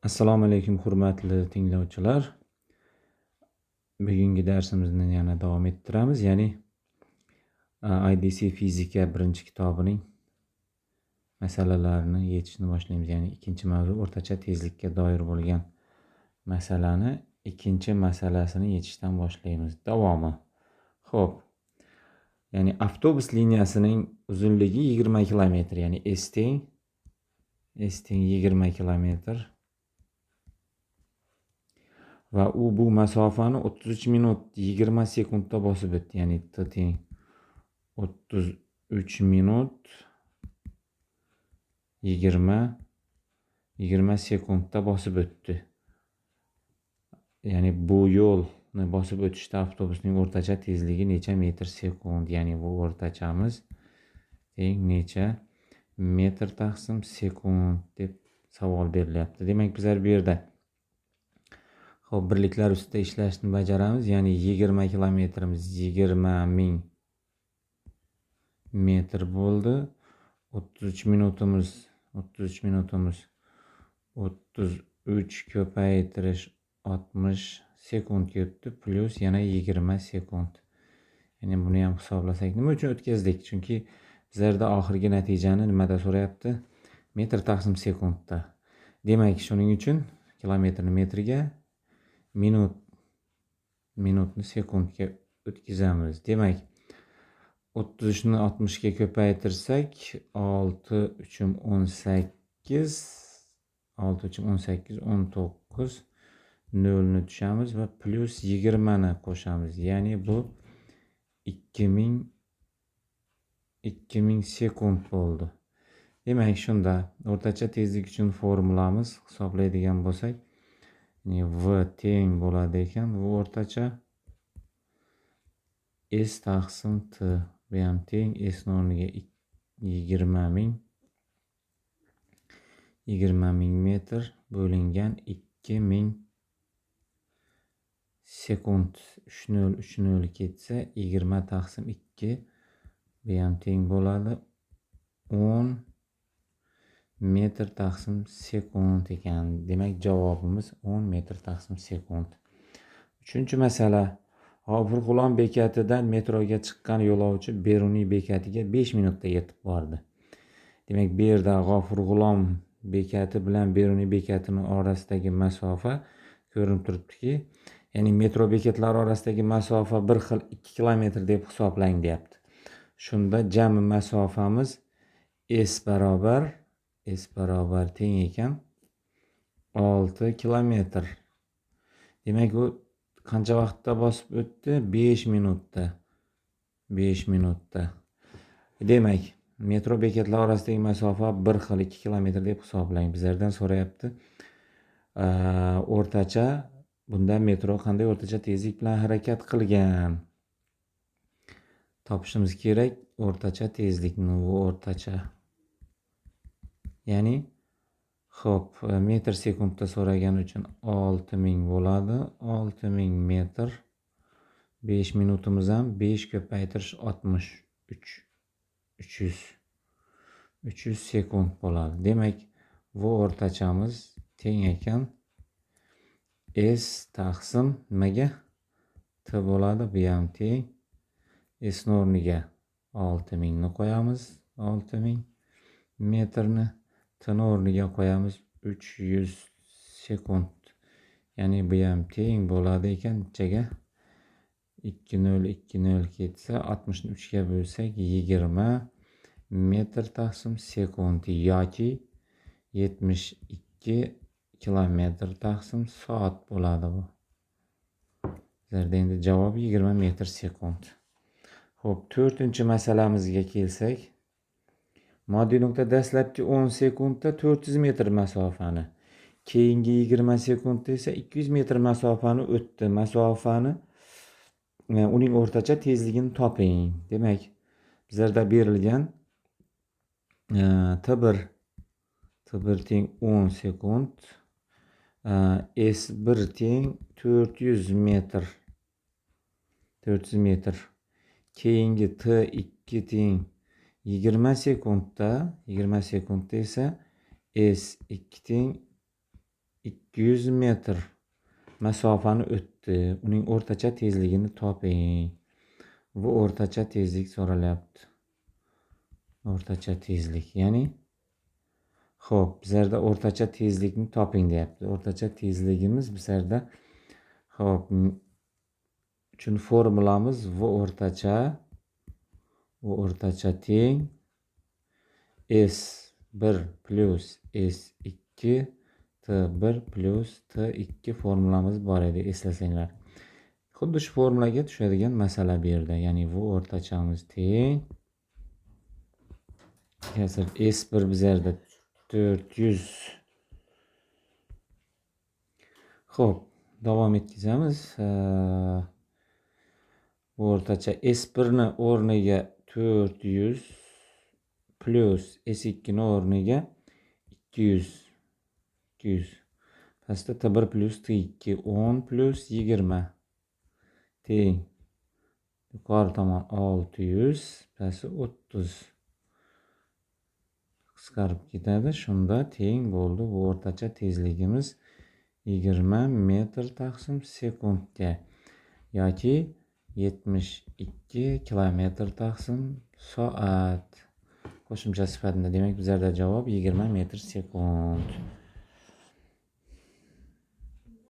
Assalomu alaykum, hurmatli tinglovchilar. Bugungi darsimizni yana davom ettiramiz. Ya'ni IDC fizika birinchi kitobining masalalarini yechishni boshlaymiz. Ya'ni ikkinchi mavzu, o'rtacha tezlikka doir bo'lgan masalani ikkinchi masalasini yechishdan boshlaymiz. Davomi. Xo'p. Ya'ni avtobus liniyasining uzunligi 20 kilometr, ya'ni S teng 20 kilometr. Va u bu masofani 33 minut 20 sekundda bosib o'tdi. Ya'ni T teng 33 minut 20 sekundda bosib o'tdi. Ya'ni bu yo'lni bosib o'tishda avtobusning o'rtacha tezligi necha metr sekund? Ya'ni bu o'rtachamiz teng necha metr taqsim sekund deb savol berilyapti. Demak, bizlar bu yerda xo'p, birliklar ustida ishlashni bajaramiz. Ya'ni 20 kilometrimiz 20 ming metr bo'ldi. 33 minutimiz 33 ko'paytirish 60 sekundga o'tdi, plyus yana 20 sekund. Ya'ni buni ham hisoblasak, nima uchun o'tkazdik? Chunki bizlarda oxirgi natijani nimada so'rayapti? Metr taqsim sekundda. Demak, shuning uchun kilometrni metrga, minutni sekundga o'tkazamiz. Demak, 33 ni 60 ga ko'paytirsak, 6 3 18, 6 3 18, 19, 0 ni tushamiz va plyus 20 ni qo'shamiz. Ya'ni bu 2000 sekund bo'ldi. Demak, shunda o'rtacha tezlik uchun formulamiz hisoblaydigan bo'lsak, V teng bo'ladi ekan, bu o'rtacha S taqsim T, bu ham teng S o'rniga 20 ming metr bo'lingan 2000 sekund. 3 0 3 0 ketsa 20 taqsim 2, bu ham teng bo'ladi 10 metr taqsim sekund ekan. Demak, javobimiz 10 metr taqsim sekund. Uchinchi masala. G'ofur G'ulom bekatidan metroga chiqqan yo'lovchi Beruniy bekatiga 5 minutda yetib bordi. Demak, bu yerda G'ofur G'ulom bekati bilan Beruniy bekatining orasidagi masofa ko'rinib turibdiki, ya'ni metro bekatlari orasidagi masofa bir xil 2 kilometr deb hisoblang deyapti. Shunda jami masofamiz S barobar teng ekan 6 kilometr. Demak, u qancha vaqtda bosib o'tdi? 5 minutda. 5 minutda. Demak, metro bekatlari orasidagi masofa bir xil 2 kilometr deb hisoblang. Bizlardan so'rayapti. O'rtacha, bunda metro qanday o'rtacha tezlik bilan harakat qilgan? Topishimiz kerak o'rtacha tezlikni, bu o'rtacha. Ya'ni xo'p, metr sekundda so'ragani uchun 6000 bo'ladi. 6000 metr. 5 minutimiz ham 5 ko'paytirish 63 300 sekund bo'ladi. Demak, bu o'rtachamiz teng ekan S taqsim nimaga? T bo'ladi. Bu ham teng S o'rniga 6000 ni qo'yamiz. 6000 metrni T o'rniga qo'yamiz 300 sekund. Ya'ni bu ham teng bo'ladi ekan nechaga? 2 0 2 0 ketsa 60 ni 3 ga bo'lsak 20 metr taqsim sekund yoki 72 kilometr taqsim soat bo'ladi bu. Bizlarda endi javob 20 metr sekund. Xo'p, to'rtinchi masalamizga kelsak, moddiy nuqta dastlabki 10 sekundda 400 metr masofani, keyingi 20 sekundda esa 200 metr masofani o'tdi. Masofani uning o'rtacha tezligini toping. Demak, bizlarda berilgan T1 teng 10 sekund, S1 teng 400 metr. 400 metr. Keyingi T2 teng 20 sekundda, 20 sekundda esa S2 teng 200 metr masofani o'tdi. Uning o'rtacha tezligini toping. Bu o'rtacha tezlik so'ralyapti. O'rtacha tezlik, ya'ni xo'p, bizlarda o'rtacha tezlikni toping deyapti. O'rtacha tezligimiz bizlarda xo'p, uchun formulamiz V o'rtacha, V o'rtacha teng S1 plus S2 T1 plus T2 formulamiz bor edi, eslasanglar. Xuddi shu formulaga tushadigan masala bu yerda, ya'ni V o'rtachamiz teng S1 bizlarda 400. Xo'p, davom etkazamiz. Bu o'rtacha S1 ni o'rniga 400 plus S2 ni o'rniga 200. 200. Pastda T1 plus T2 10 plus 20 teng yuqori tomon 600, pasti 30. Qisqarib ketadi. Shunda teng bo'ldi. Bu o'rtacha tezligimiz 20 metr taqsim sekundga yoki 72 kilometr taqsim soat. Qo'shimcha sifatida demak bizlarda javob 20 metr sekund.